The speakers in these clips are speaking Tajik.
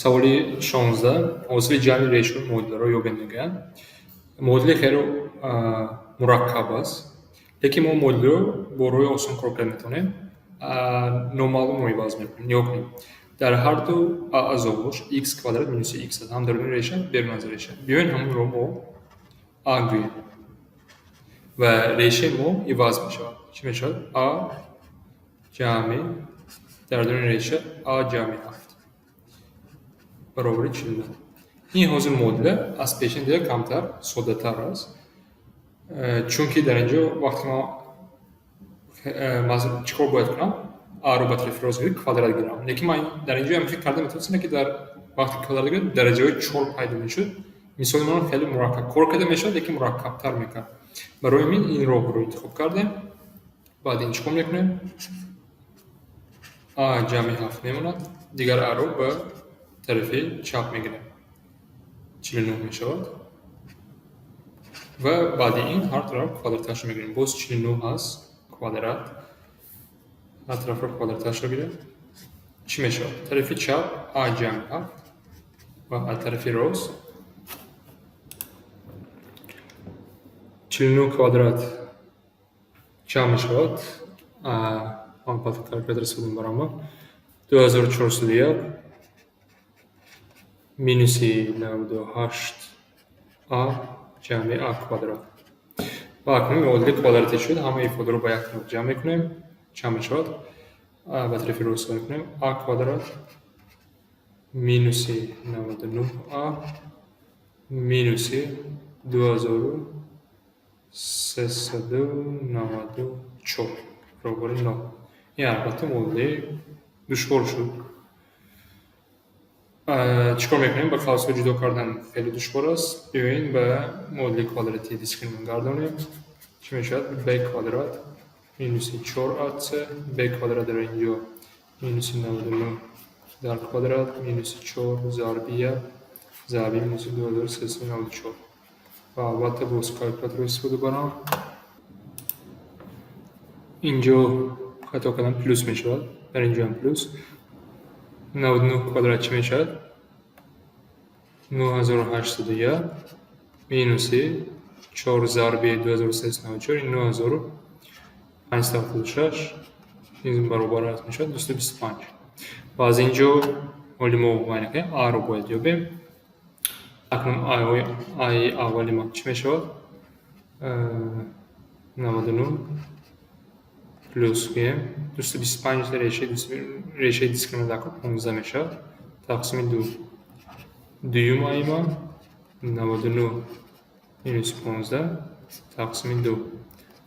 Саволи 16. Ҳосили ҷамъи решаҳои муодиларо ёбед, мегӯянд. Муодили хеле мураккаб аст, лекин мо муодиларо бо роҳи осон кор карда метавонем. Номаълумро иваз мекунем. Нигоҳ кунем. Дар ҳар ду аъзоҳош x квадрат минуси x аст. Ҳам даруни реша, берун аз реша. Биёед, ҳамонро мо а гӯем. Ва решаи мо иваз мешавад. Чӣ мешавад? А ҷамъи дар даруни реша а ҷамъи 7 баробари 49. Ин ҳозир муодила аз пешин дида камтар соддатар аст. Чунки дар ин ҷо вақте мо чӣ кор бояд кунам? А-ро ба тарафи рост гирифт, квадрат гирам. Лекин ман дар ин ҷо ҳам фикр карда метавонистам, ки дар вақти квадрат гирифт дараҷаҳои чор пайдо мешуд. Мисоли ман хеле мураккаб кор карда мешавад, лекин мураккабтар мекард. Барои ҳамин ин роҳро интихоб кардем. Баъд ин чӣ кор мекунем? А ҷамъи 7 мемонад, дигар а-ро ба тарафи чап мегирем. 49 мешавад. Ва баъди ин ҳар тараф квадраташро мегирем. Боз 49 ҳаст квадрат. Ҳар тарафро квадраташро гирем. Чӣ мешавад? Тарафи чап а ҷамъи 7 ва аз тарафи рост 49 квадрат чанд мешавад? Ман калькулятор истифода мебарам. 2401 минуси 98 а ҷамъи а квадрат. Ва акнун муодили квадратӣ шуд, ҳамаи ифодаро ба як тараф ҷамъ мекунем. Чанд мешавад? Ба тарафи рост мекунем. А квадрат минуси 99 а минуси 2394 баробари 0. Ин албатта муодили душвор шуд. Чӣ кор мекунем? Ба қавсҳо ҷудо кардан хеле душвор аст. Биёед, ба муодили квадратии дискриминант гардонем. Чӣ мешавад? Б квадрат минуси 4ac, б квадрат дар ин ҷо минуси 99 дар квадрат минуси 4 зарби 1 зарби минуси 2394. Ва албатта боз калькуляторро истифода барам. Инҷо хато кардам, плюс мешавад. Дар ин ҷоам плюс. 99 квадрат чӣ мешавад? 9801 минуси 4 зарби 2394, 9576, ин баробар аст мешавад 225. Ва аз ин ҷо ҳоли мо муайян кунем, а-ро бояд ёбем. Акнун аи аввали мо чӣ мешавад? 99 плюс гӯем 225, решаи дискриминант 15 мешавад, тақсими 2. Дуюм аи ма 99 минуси 15 тақсими 2.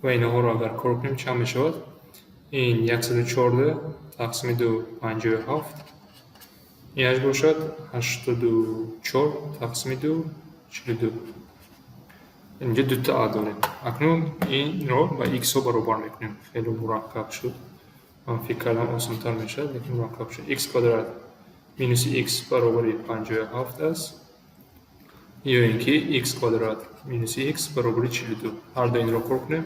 Ва инаҳоро агар кор кунем, чанд мешавад? Ин 114 тақсими 2, 57. Инаш бошад 84 тақсими 2, 42. Инҷо дута а дорем. Акнун инро ба х-ҳо баробар мекунем. Хеле мураккаб шуд. Ман фикр кардам, осонтар мешавад, лекин мураккаб шуд. Х квадрат минуси х баробари 57 аст ё ин ки х квадрат минуси х баробари 42. Ҳар ду инро кор кунем.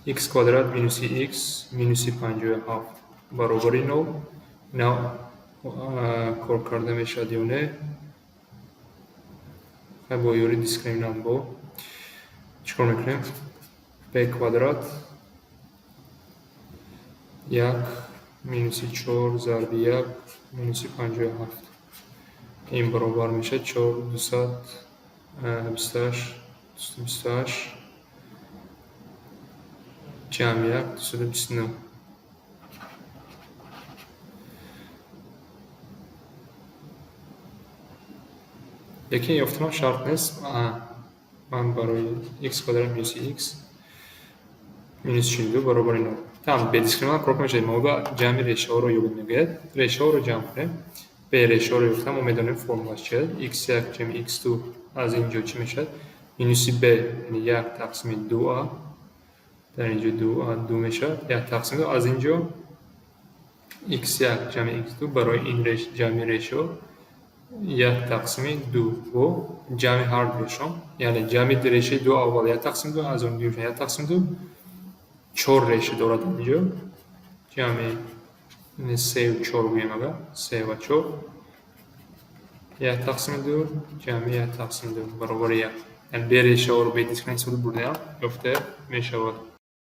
Х квадрат минуси х минуси 57 баробари 0. Ина кор карда мешавад ё не? Бо ёри дискриминант бо чӣ кор мекунем? Б квадрат як минуси чор зарби як минуси 57, ин баробар мешавад чор, 228, 228 ҷамъи як, 229. Лекин ёфтанам шарт нест. Ман барои х квадрат минуси х минуси 42 баробари 0. Там бе дискриминант кор мешавад. Мо ба ҷамъи решаҳоро ёбед мегӯяд. Решаҳоро ҷамъ кунем. Бе решаҳоро ёфтан мо медонем формулаш чи аст. Х1 ҷамъи х2 аз ин ҷо чӣ мешавад? Минуси б, яъне як тақсими ду а. Дар ин ҷо ду а ду мешавад. Як тақсими ду, аз ин ҷо х1 ҷамъи х2 барои ин ҷамъи решаҳо як тақсими ду бо ҷамъи ҳар дуяшон, яъне ҷамъи решаи ду аввал як тақсими ду, аз он дуюмшон як тақсими ду, чор реша дорад инҷо, ҷамъи сею чор гӯем, агар се ва чор. Як тақсими ду ҷамъи як тақсими ду баробари як. Яъне бе решаҳоро, бе дискриминант истифода бурдаам, ёфта мешавад.